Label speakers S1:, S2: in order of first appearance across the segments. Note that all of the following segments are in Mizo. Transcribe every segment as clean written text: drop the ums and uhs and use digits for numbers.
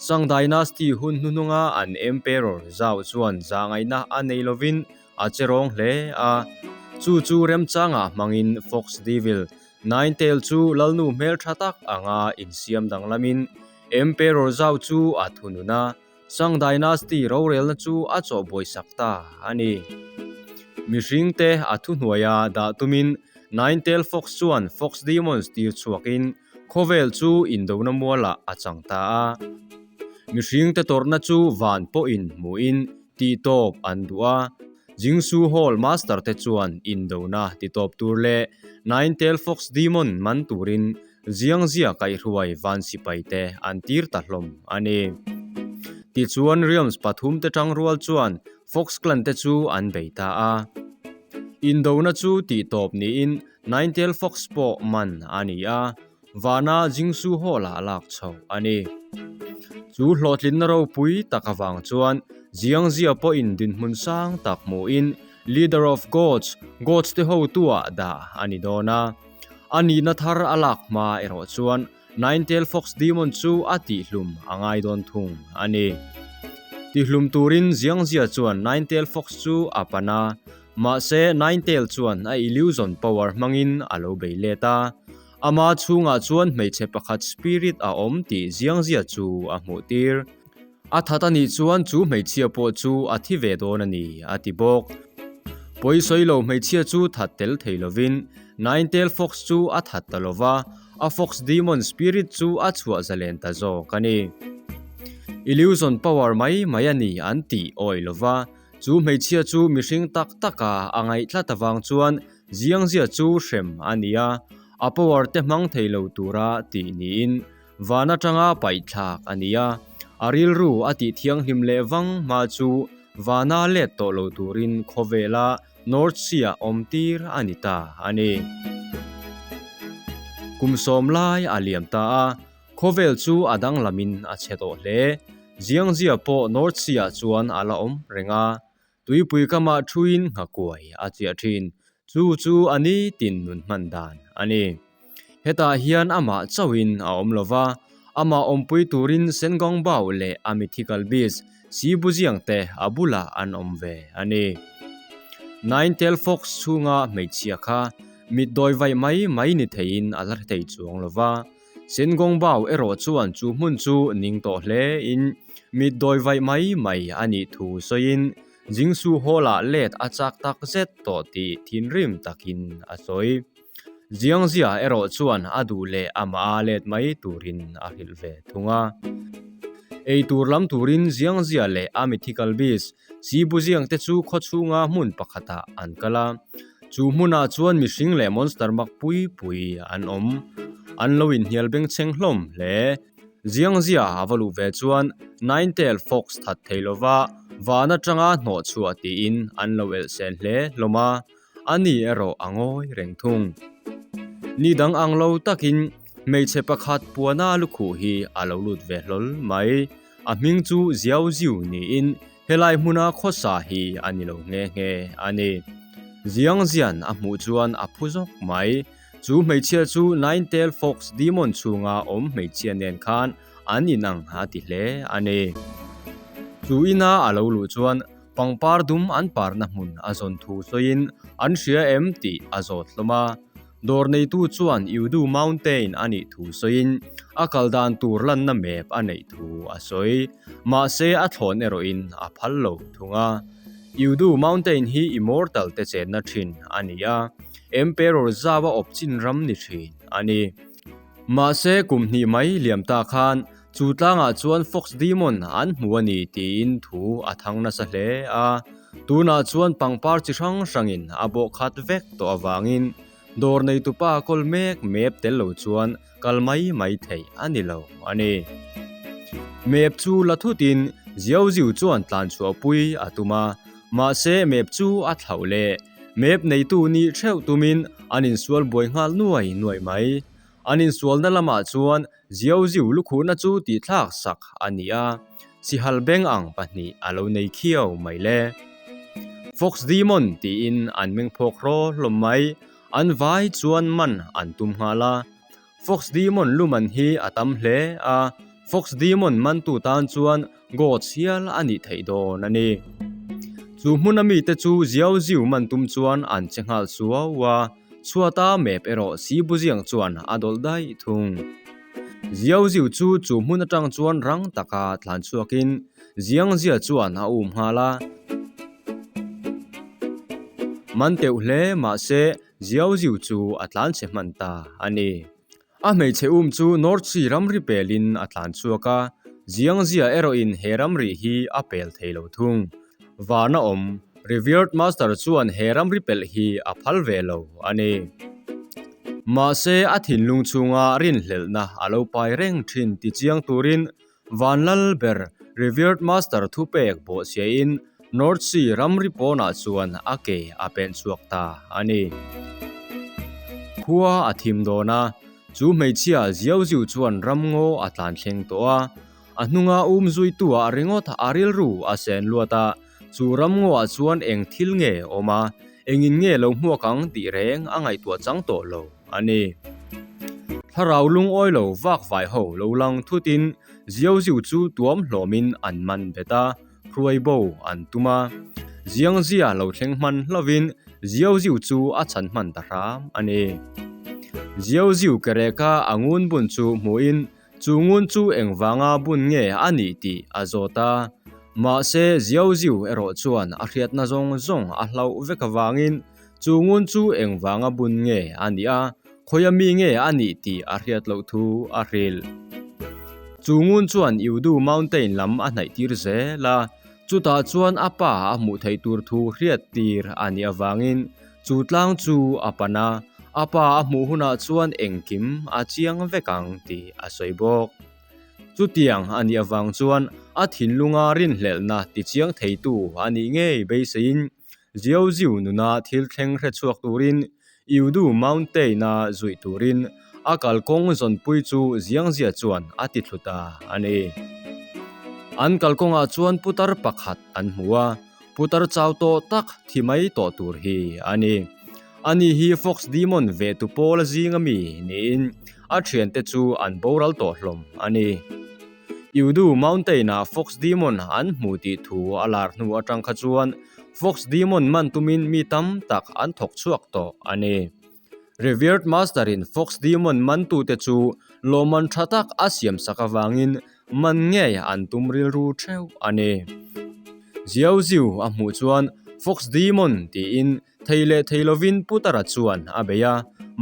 S1: Sung Dynasty hun hnuhnunga an Emperor Zhao chuan zahngaihna a nei lovin a che rawng hle a. Chu chu remchangah hmangin Fox Devil Ninetail chu lalnu hmeltha tak anga insiam danglamin Emperor Zhao chu a thunun a. Sung Dynasty rorelna chu a chawhbuaisak ta a ni. Mihringte a thuhnuaia dah tumin Ninetail Fox chuan Fox Demons tir chhuakin khawvel chu indona mualah a chang ta a. Mihringte tawrhna chu van pawhin hmuhin tihtawp an duh a. Jingsu Hall Master te chuan indona titawp tur leh Ninetail Fox Demon man turin Ziangzia kaihhruai van sipai te an tir ta hlawm a ni. Tichuan Realms pathum te tangrual chuan Fox Clan te chu an bei ta a. Indona chu tihtawp niin Ninetail Fox pawh man a ni a, vana Jingsu Hall ah lak chhoh a ni. Chu hlawhtlinna ropui tak avang chuan Ziangzia pawhin dinhmun sang tak hmuhin Leader of Gods, Gods te hotuah dah a ni dawn a. A nihna thar a lak hma erawh chuan Ninetail Fox Demon chu a tihhlum a ngai dawn thung a ni. Tihhlum turin Jiangzia chuan Ninetail Fox chu a pan a, mahse Ninetail chuan a illusion power hmangin a lo bei let a. Ama chhungah chuan hmeichhe pakhat spirit a awm tih Jiangzia chu a hmuh tir. A that a nih chuan chu hmeichhia pawh chu a thi ve dawn a ni, a ti bawk. Pawisawi lo hmeichhia chu that tel thei lovin Ninetail Fox chu a that ta lova, a Fox Demon Spirit chu a chhuah zalen ta zawk a ni. Illusion power mai mai a ni an tih awih lova, chu hmeichhia chu mihring tak taka a ngaih tlat avang chuan Ziangzia chu hrem a ni a, a power te hmang thei lo tura tih niin Van atanga paih thlak a ni a, a rilru a tih thianghlim leh vang hma chu vana let tawh lo turin khawvela North Sea ah awm tir a ni ta a ni. Kum sawm lai a liam ta a, khawvel chu a danglamin a chhe tawh hle. Ziangzia pawh North Sea ah chuan a la awm reng a, Tuipui kamah thuin nghakuai a chiah thin. Chu chu a ni tin nun hman dan a ni. Hetah hian amah chauhin a awm lo va, amah awmpui turin Sengongbao leh a mythical beast Sibuziang te a bulah an awm ve a ni. Ninetail Fox chhunga hmeichhia kha mitdawi vaih mai mai ni theiin a la hre thei chuang lo va. Sengongbao erawh chuan chu hmun chu ning tawh hle in mit dawi vaih mai mai a nih thu sawiin Jingsu Hall ah let a chak tak zet tawh tih thinrim takin a sawi. Jiangzia erawh chuan a duh leh amah a let mai turin a hrilh ve thung a. Ei tur lam turin Jiangzia leh a mythical beast Sibuziang te chu khawchhunga hmun pakhatah an kal a. Chu hmunah chuan mihring leh monster mak pui pui an awm. An lo inhnial bengchheng hlawm hle. Ziangzia a va luh ve chuan Ninetail Fox that thei lova van atanga hnawh chhuah tiin an lo elh sen hle hlawm a, ani erawh a ngawi reng thung. Ni dang ang lo takin hmeichhe pakhat puana lukhuh hi a lo lut ve hlawl mai. A hming chu Ziau Ziu niin Helai hmuna khawsa hi a ni lo nghe nghe a ni. Ziangzian a hmuh chuan a phu zawk mai. Chu hmeichhia chu Ninetail Fox Demon chhunga awm hmeichhia nen khan an inang a ti hle a ni. Chu ina a lo luh chuan pangpar dum an parna hmun a zawn thu sawiin an hria em tih a zawt hlawm a. Dawr neitu chuan Yudu Mountain a nih thu sawiin a kal dan tur lanna map a neih thu a sawi. Mahse a thlawn erawhin a phal lo thung a. Yudu Mountain hi Immortal te chenna thin a ni a, Emperor Zhao a awp chin ram ni thin a ni. Mahse kum hnih mai liam ta khan chu tlangah chuan Fox Demon an hmu a ni tiin thu a thang nasa hle a. Tunah chuan pangpar chi hrang hrangin a bawh khat vek tawh avangin dawr neitupa kawl mek map tel lo chuan kal mai mai theih a ni lo a ni. Map chu la thutin Ziau Ziu chuan tlan chhuahpui a tum a, mahse map chu a thlauh leh. Map neitu nih theuh tumin an insual buai nghal nuai nuai mai. An insualna lamah chuan Ziau Ziu lukhuhna chu tihthlak sak a ni a, sihal beng ang pahnih a lo nei khiau mai le. Fox Demon tiin an meng phawk hraw hlawm mai, an vai chuan man an tum nghal a. Fox Demon luman hi a tam hle a, Fox Demon mantu tan chuan Gods hial a nih theih dawn a ni. Chu hmuna mite chu Jiao Ziu man tum chuan an che nghal suau a, chhuata map erawh Si Buziang chuan a dawlh daih thung. Jiao Ziu chu chu hmun atang chuan rang taka tlan chhuakin Jiang Zia chuan a um nghal a. Man teuh hle mahse Jiao Ziu chu a tlan chhe hman ta a ni. A hmeichhe um chu North Sea ramri pelin a tlan chhuak a, Jiangzia erawhin he ramri hi a pel thei lo thung. Vana awm, Revered Master chuan he ramri pelh hi a phal ve lo a ni. Mahse, a thinlung chhunga rinhlelhna a lo pai reng thin ti chiang turin Vanlal ber Revered Master thupek bawhchhiain North Sea ramri pawnah chuan a ke a pen chhuak ta a ni. Khua a thim dawn a, chu hmeichhia Ziauziu chuan ramngaw a tlan thleng tawh a. A hnunga um zuituah ringawt a rilru a sen luat a, chu ramngawah chuan eng thil nge awm a, engin nge lo hmuak ang tih reng a ngaihtuah chang tawh lo. A ni. Thlarau lungawi lo vak vai ho lo lang thutin Ziauziu chu tuam hlawmin an man bet a, hruai bo an tum a. Ziangzia lo thleng hman hlovin Ziauziu chu a chhan hman ta hram a ni. Ziauziu kereka a ngun bun chu hmuhin Chu ngun chu engvanga bun nge a nih tih a zawt a. Mahse, Ziauziu erawh chuan a hriatna zawng zawng a hlauh vek avangin chu ngun chu engvanga bun nge a nih a, khawia mi nge a nih tih a hriat loh thu a hrilh. Chu ngun chuan Yudu Mountain lam a hnaih tir zel a, chutah chuan a pa a hmuh theih tur thu hriat tir a nih avangin Chu tlang chu a pan a, a pa a hmuh hunah chuan engkim a chiang vek ang tih a sawi bawk. Chutiang a nih avang chuan a thinlunga rinhlelhna tichiang theitu a nih ngei beiseiin Jiaojiu nuna thil thleng hre chhuak turin Yudu Mountain-a zuih turin a kalkawng zawnpui chu Jiangzia chuan a ti thlu ta a ni. An kalkawngah chuan putar pakhat an hmu a. Putar chau tawh tak thi mai tawh tur hi a ni. Ani hi Fox Demon ve tu pawl a zing ami niin a thiante chu an boral tawh hlawm a ni. Yudu Mountain ah Fox Demon an hmu tih thu a lar hnu atang kha chuan Fox Demon man tumin mi tam tak an thawk chhuak tawh a ni. Revered Master in Fox Demon mantute chu lawmman tha tak a siam sak avangin Man ngei an tum rilru theuh a ni. Ziau ziu a hmuh chuan Fox Demon tiin thei leh thei lovin Putara chuan a bei a,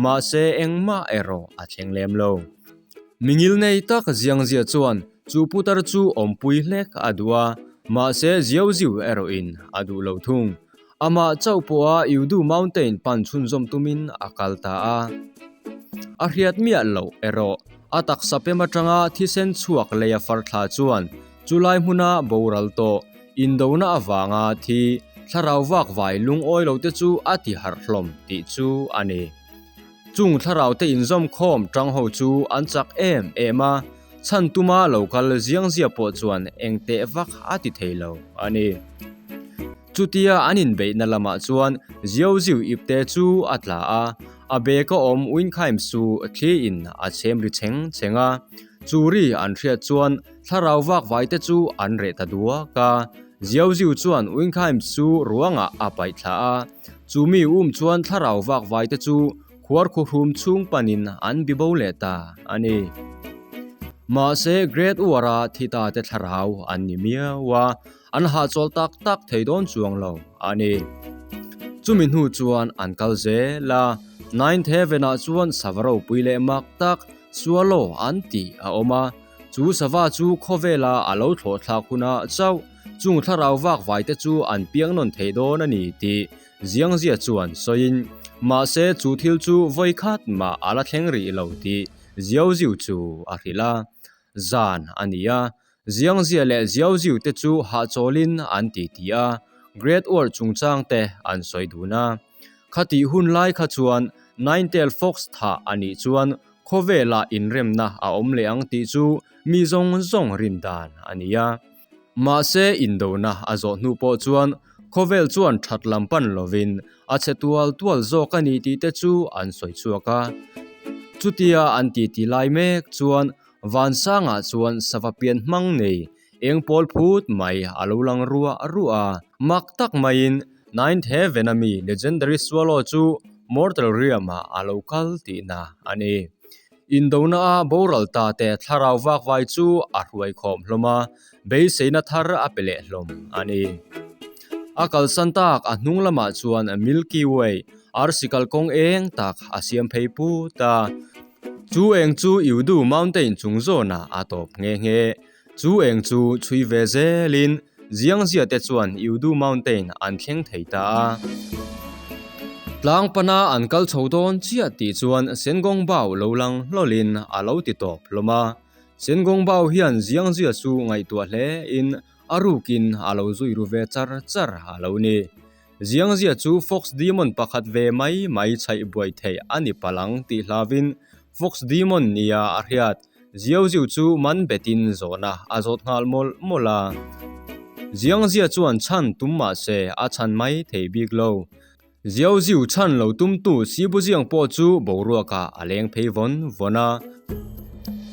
S1: mahse engmah erawh a thleng lem lo. Mingil nei tak Ziangzia chuan chu Putar chu awmpui hlek a duh a, mahse Ziau ziu erawhin a duh lo thung. Amah chauh pawha Yudu Mountain pan chhunzawm tumin a kal ta a. A hriat miah loh erawh a taksa pem atanga thisen chhuak lei a far thla chuan chulai hmuna boral tawh indona avanga thi thlarau vak vai lungawi lo te chu a ti harh hlawm tih chu a ni. Chung thlarau te inzawm khawm tang ho chu an chak em em a, chhan tuma lo kal ziang zia pawh chuan eng teh vak a ti thei lo a ni. Chutia an inbeihna lamah chuan Ziauziu ipte chu a tla a, a bag a awm Uinkhaim su thliin a chhem ri chheng chheng a. Chu ri an hriat chuan thlarau vak vaite chu an reh ta duak a. Ziauziu chuan Uinkhaim su ruangah a paih thla a, chu mi um chuan thlarau vak vaite chu khuar khuhrum chhung panin an bibo leh ta a ni. Mahse Great War-a thi ta te thlarau an ni miau a. An hahchawl tak tak thei dawn chuang lo a ni. Chumi hnu chuan an kal zel a, Ninth Heaven-ah chuan sava ropui leh mak tak Swallow an tih a awm a, chu sava chu khawvela a lo thlawh thlak hunah chauh chung thlarau vak vaite chu an piang nawn thei dawn a ni tih Ziangzia chuan sawiin, mahse chu thil chu vawikhat mah a la thleng rih lo tih Ziauziu chu a hrilh a. Zan a ni a, Ziangzia leh Ziauziu te chu hahchawlin an ti ti a, Great War chungchang te an sawi dun a. Khatih hun lai kha chuan Nine-tailed Fox thah a nih chuan khawvelah inremna a awm leh ang tih chu mi zawng zawng rin dan a ni a. Mahse indona a zawh hnu pawh chuan khawvel chuan that lam pan lovin a chhe tual tual zawk a ni tih te chu an sawi chhuak a. Chutia an titi lai mek chuan. Vansangah chuan sava pian hmang nei eng pawl phut mai a lo lang ruah ruah a. Mak tak maiin Ninth Heaven a mi Legendary Swallow chu Mortal Realm ah a lo kal tihna a ni. Indona a boral ta te thlarau vakvai chu a hruai khawm hlawm a, beiseina thar a pe leh hlawm a ni. A kalsan tak a hnung lamah chuan Milky Way arsi kalkawng eng tak a siam phei put a. Chu eng chu Yudu Mountain chung zawnah a tawp nghe nghe. Chu eng chu chhui ve zelin Ziangzia te chuan Yudu Mountain an thleng thei ta a. Tlang pana an kal chho dawn chiah tih chuan Sengawng Bau lo lang hlawlin a lo ti tawp hlawm a. Sengawng Bau hian Ziangzia chu ngaihtuah hle in a rukin a lo zui ru ve char char a lo ni. Ziangzia chu Fox Demon pakhat ve mai mai chhaih buai theih a ni palh ang tih hlavin Fox Demon nia a hriat. Ziauziu chu man betin zawhna a zawt nghal mawlh mawlh a. Ziangzia chuan chhan tum mah se a chhan mai thei bik lo. Ziauziu chhan lo tumtu Sibuziang pawh chu boruakah a leng phei vawn vawn a.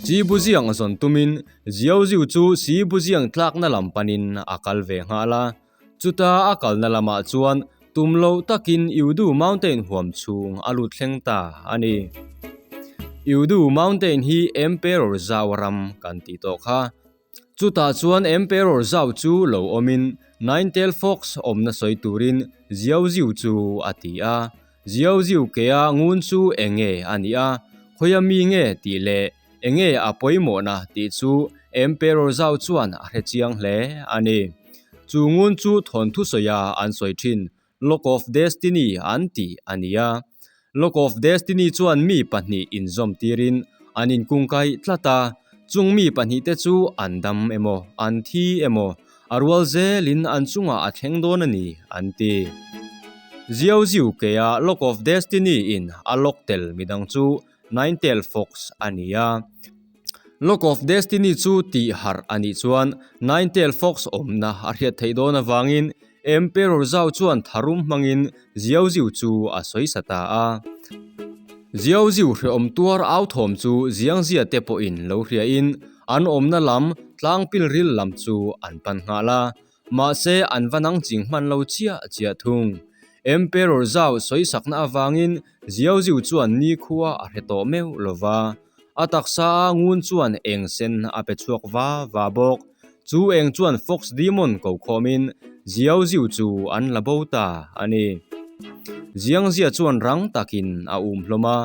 S1: Sibuziang zawn tumin Ziauziu chu Sibuziang tlakna lam panin a kal ve nghal a. Chuta a kalna lamah chuan tum loh takin Yudu Mountain huam chhung a lut thleng ta a ni. Yudu Mountain hi Emperor Zhao ram kan tih tawh kha. Chutah chuan Emperor Zhao chu lo awmin Nine-tailed Fox awmna sawi turin Xiao Ziu chu a ti a. Xiao Ziu kea ngun chu eng nge a nih a, khawia mi nge tih leh Enge a pawimawhna tih chu Emperor Zhao chuan a hre chiang hle a ni. Chu ngun chu thawnthu sawia an sawi thin Lock of Destiny an tih a ni a. Lock of Destiny chuan mi pahnih inzawm tirin an inkungkaih tlat a, chung mi pahnihte chu an dam emaw an thi emaw a rual zelin an chungah a thleng dawn a ni an ti. Xiao Ziu kea Lock of Destiny in a lock tel midang chu Ninetale Fox a ni a. Lock of Destiny chu tih harh a nih chuan Ninetale Fox awmna a hriat theih dawn avangin Emperor Zhao chuan tharum hmangin Xiao Ziu chu a sawi sa ta a. Xiao Ziu hrehawm tuar au thawm chu Jiangzia te pawhin lo hriain an awmna lam tlangpilril lam chu an pan nghal a. Mahse, an va nang ching hman lo chiah chiah thung. Emperor Zhao sawisakna avangin Xiao Ziu chuan nikhua a hre tawh meuh lo va. A taksa a ngun chuan eng sen a pe chhuak va va bawk. Chu eng chuan Fox Demon ko khawmin Xiao Ziu chu an la bo ta a ni. Jiangzia chuan rang takin a um hlawm a.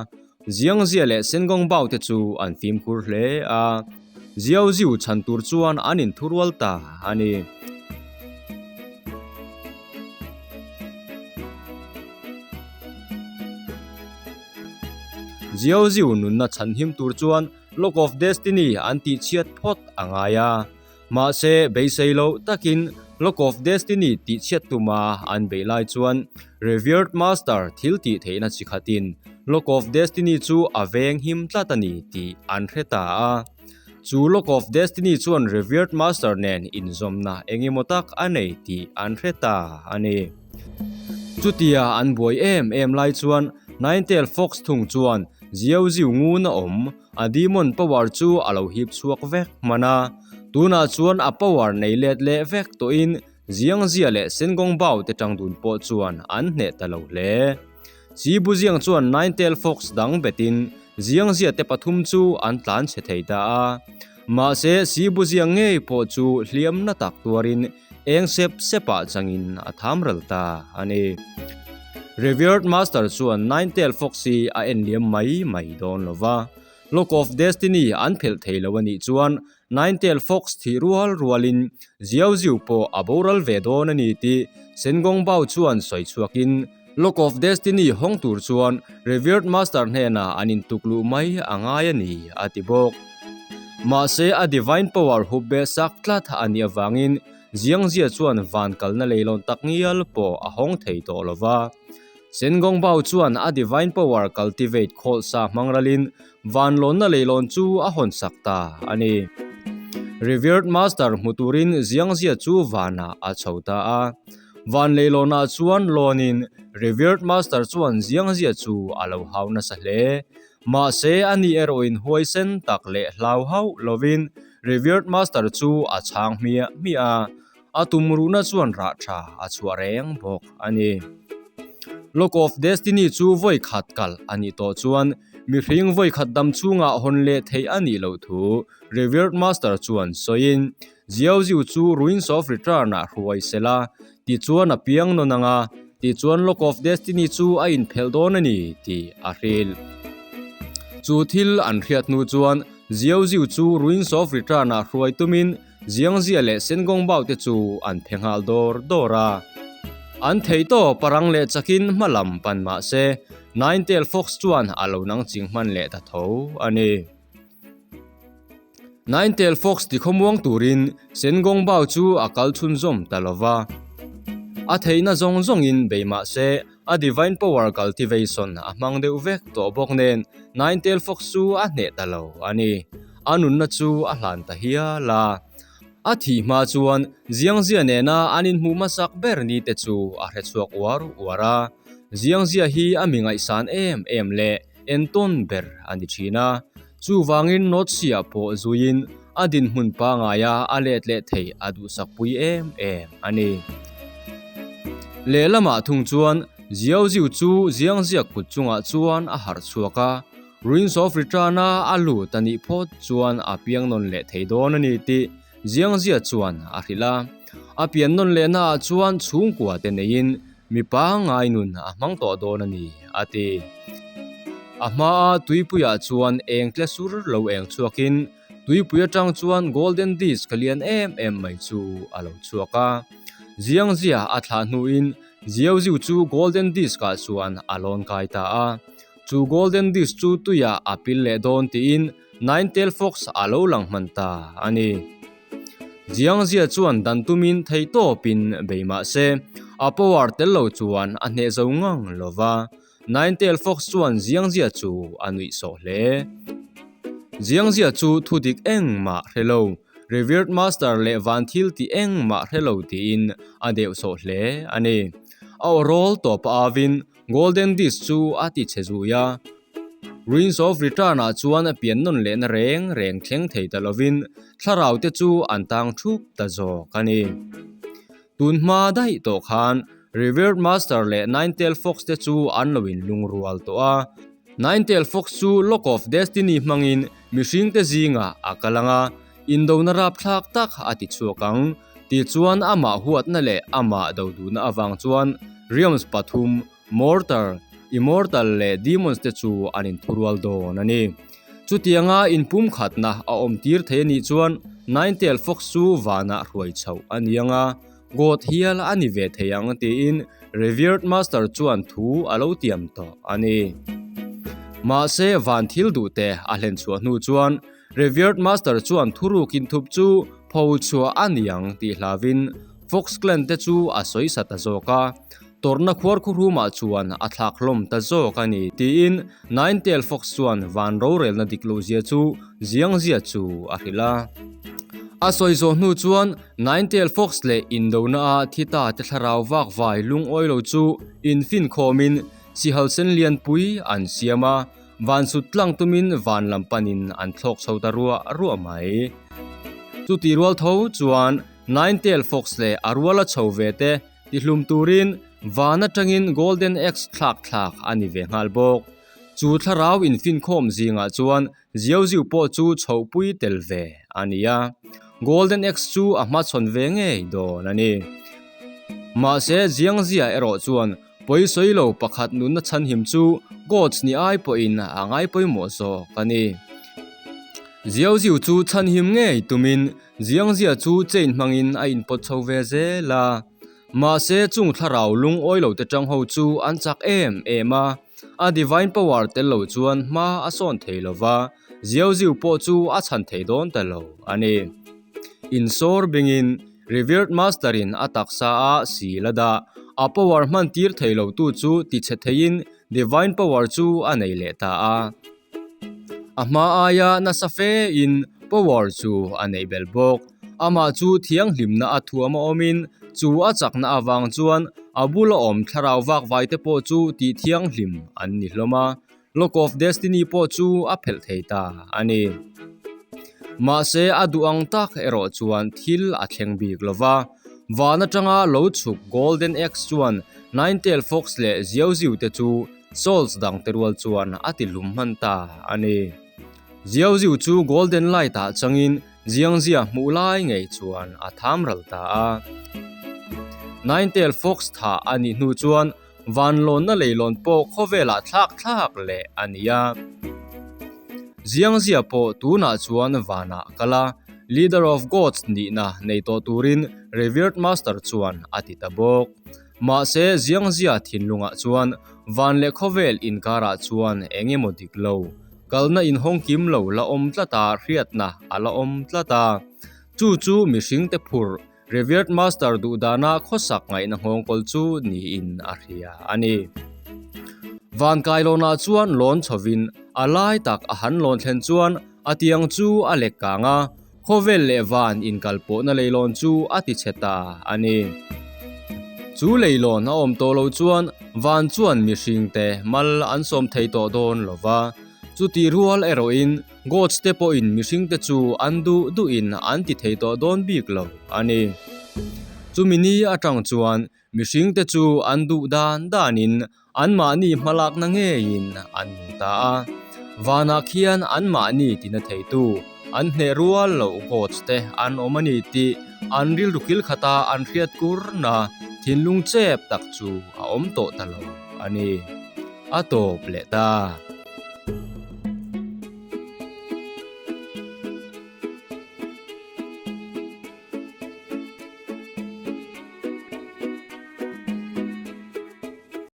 S1: Jiangzia leh Sengong Bao te chu an fimkhur hle a. Ziau ziu chhan tur chuan an inthurual ta a ni. Ziau ziu nunna chhanhim tur chuan Lock of Destiny an tihchhiat phawt a ngai a. Mahse, beisei loh takin Lock of Destiny tihchhiat tuma an beih lai chuan Revered Master thil tih theihna chi khatin Lock of Destiny chu a veng him tlat a ni tih an hre ta a. Chu Lock of Destiny chuan Revered Master nen inzawmna eng emaw tak a nei tih an hre ta a ni. Chutia an buai em em lai chuan Ninetale Fox thung chuan Ziau Ziu ngun a awm A demon power chu a lo hip chhuak vek hman a, tunah chuan a power nei let leh vek tawhin Ziangzia leh Sengong Bao te tang dun pawh chuan an hneh ta lo hle. Chi Buziang chuan Ninetale Fox dang betin Ziangzia te pathum chu an tlan chhe thei ta a. Mahse Si Buziang ngei pawh chu hliam na tak tuarin eng sep sepah changin a tham ral ta a ni. Revered Master chuan Ninetale Fox hi a en liam mai mai dawn lo va, Lock of Destiny an phelh thei lo a nih chuan Ninetale Fox thih rual rualin Xiao Ziu pawh a boral ve dawn a ni tih Sengong Bao chuan sawi chhuakin Lock of Destiny hawng tur chuan Revered Master hnenah an intuk luh mai a ngai a ni a ti bawk. Mahse a Divine Power hup beh sak tlat a nih avangin Ziangzia chuan van kalna leilawn tak ngial pawh a hawng thei tawh lo va. Sengong Bao chuan a Divine Power cultivate khawlh sa hmang ralin van lawnna leilawn chu a hawn sak ta a ni. Revered Master hmu turin Ziangzia chu vanah a chho ta a. Van leilawnah chuan lawnin Revered Master chuan Ziangzia chu a lo hau nasa hle. Mahse, ani erawhin huaisen tak leh hlau hauh lovin Revered Master chu a chhang hmiah hmiah a, a tumruhna chuan rah tha a chhuah reng bawk a ni. Lock of Destiny chu vawi khat kalh a nih tawh chuan mihring vawi khat dam chhungah hawn leh theih a nih loh thu Revered Master chuan sawiin Jiaoziu chu Ruins of Return-ah hruai sel a, tichuan a piang nawn ang a, tichuan Lock of Destiny chu a inphelh dawn a ni tih a hrilh. Chu thil an hriat hnu chuan Jiaoziu chu Ruins of Return-ah hruai tumin Ziangzia leh Sengongbao te chu an phe nghal dawr dawr a. An thei tawp a rang leh chakin hma lam pan mah se, Ninetail Fox chuan a lo nang ching hman leh ta tho a ni. Ninetail Fox tikhawmuang turin Sengongbao chu a kal chhunzawm ta lo va. A theihna zawng zawngin bei mah se, a Divine Power Cultivation a hmang deuh vek tawh bawk nen Ninetail Fox chu a hneh ta lo a ni. A nunna chu a hlan ta hial a. A thih hma chuan Ziangzia nena an inhmuh hmasak ber ni te chu a hre chhuak uar uar a. Ziangzia hi a mi ngaihsan em em leh entawn ber a ni thin a. Chuvangin North Sea-ah pawh zuiin a dinhmun pangaia a let leh theih a duhsakpui em em a ni. Lehlamah thung chuan Ziauziu chu Ziangzia kut chungah chuan a harh chhuak a. Ruins of Return-a a lut a nih phawt chuan a piang nawn leh thei dawn a ni tih Ziangzia chuan a hrilh a. A pian nawn lehnaah chuan chhungkua te neiin mi pangngai nun a hmang tawh dawn a ni, a ti. A hmaa tuipuiah chuan eng tle sur lo eng chhuakin tuipui atang chuan Golden Disc lian em em mai chu a lo chhuak a. Ziangzia a thlah hnuin Ziauziu chu Golden Disc-ah chuan a lawn kai ta a. Chu Golden Disc chu tuiah a pil leh dawn tiin Ninetail Fox a lo lang hman ta a ni. Jiangzia chuan dan tumin theihtawpin bei mah se, a power tel lo chuan a hneh zo ngang lo va. Ninetail Fox chuan Jiangzia chu a nuih sawh hle. Jiangzia chu thu dik engmah hre lo, Revered Master leh van thil tih engmah hre lo tiin a deuh sawh hle a ni. A aw rawl tawp a avin Golden Disc chu a ti chhe zui a, Ruins of Return-ah chuan a pian nawn lehna reng reng thleng thei ta lovin thlarau te chu an tang thup ta zawk a ni. Tun hma daih tawh khan Revered Master leh Ninetail Fox te chu an lo inlungrual tawh a, Ninetail Fox chu Lock of Destiny hmangin mihringte zingah a kal ang a, indona rapthlak tak a ti chhuak ang. Tichuan amah huatna leh amah do duhna avang chuan Realms pathum, Mortal, Immortal leh Demons te chu an inthurual dawn a ni. Chutianga inpumkhatna a awm tir thei a nih chuan Ninetail Fox chu vanah hruai chhoh a ni ang a, God hial a ni ve thei ang tiin Revered Master chuan thu a lo tiam tawh a ni. Mahse van thil duhte a hlen chhuah hnu chuan Revered Master chuan thuruk inthup chu pho chhuah a ni ang tih hlavin Fox Clan te chu a sawi sa ta zawk a, tawrhna khuar khuhrumah chuan a thlak hlawm ta zawk a ni tiin Ninetail Fox chuan van rorelna dik loh zia chu Ziangzia chu a hrilh a. A sawi zawh hnu chuan Ninetail Fox leh indona a thi ta te thlarau vak vai lungawi lo chu infinkhawmin sihal sen lianpui an siam a, Van sut tlang tumin van lam panin an thlawk chho ta ruah ruah mai. Chuti rual tho chuan Ninetail Fox leh a ruala chho ve te tihlum turin van atangin Golden Axe thlak thlak a ni ve nghal bawk. Chu thlarau infinkhawm zingah chuan Ziauziu pawh chu chhohpui tel ve a ni a. Golden Axe chu a hmachhawn ve ngei dawn a ni. Mahse Ziangzia erawh chuan Pawisawi lo pakhat nunna chhanhim chu Gods ni ai pawhin a ngai pawimawh zawk a ni. Ziauziu chu chhanhim ngei tumin Ziangzia chu chain hmangin a inpawt chho ve zel a. Mahse chung thlarau lungawi lo te tang ho chu an chak em em a, a divine power tel lo chuan hma a sawn thei lo va, Ziauziu pawh chu a chhan thei dawn ta lo a ni. Insawr bingin Revered Master in a taksa a si la dah. A power hman tir thei lo tu chu ti chhe theiin Divine Power chu a nei leh ta a. A hma aia nasa fe in power chu a neih belh bawk. Amah chu thianghlimna a thuam a awmin chu a chakna avang chuan a bula awm thlarau vak vai te pawh chu tih thianghlim an ni hlawm a. Lock of Destiny pawh chu a phelh thei ta a ni. Mahse a duh ang tak erawh chuan thil a thleng bik lo va, van atanga lo chhuk Golden Axe chuan Ninetale Fox leh Xiaoxiu te chu Souls dang te rual chuan a ti hlum hman ta a ni. Xiaoxiu chu Golden Light ah changin Jiangzia hmuh lai ngei chuan a tham ral ta a. Ninetale Fox thah a nih hnu chuan Vanlawnna leilawn pawh khawvelah thlak thlak leh a ni a. Ziangzia pawh tunah chuan vanah kal a, Leader of Gods nihna nei tawh turin Revered Master chuan a ti ta bawk. Mahse Ziangzia thinlungah chuan van leh khawvel inkarah chuan eng emaw dik lo, kalna inhawng kim lo la awm tlat a hriatna a la awm tlat a. Chu chu mihringte phurh Revered Master duhdana khawsak ngaihna nghawngkawl chu niin a hria a ni. Vankailawnah chuan lawn chhovin a lai tak a han lawn thlen chuan a tiang chu a lek kang a, khawvel leh van inkalpawhna leilawn chu a ti chhe ta a ni. Chu leilawn a awm tawh lo chuan van chuan mihringte mal an sawm thei tawh dawn lo va, chutih rual erawhin Gods te pawhin mihringte chu an duh duhin an ti thei tawh dawn bik lo a ni. Chumi ni atang chuan mihringte chu an duh dan danin anmahni hmalakna ngeiin an nung ta a. Vanah khian anmahni tina theitu, an hneh rual loh Gods te an awm a ni tih an rilru kil khata an hriat kurna thinlung chep tak chu a awm tawh ta lo a ni. A tawp leh ta.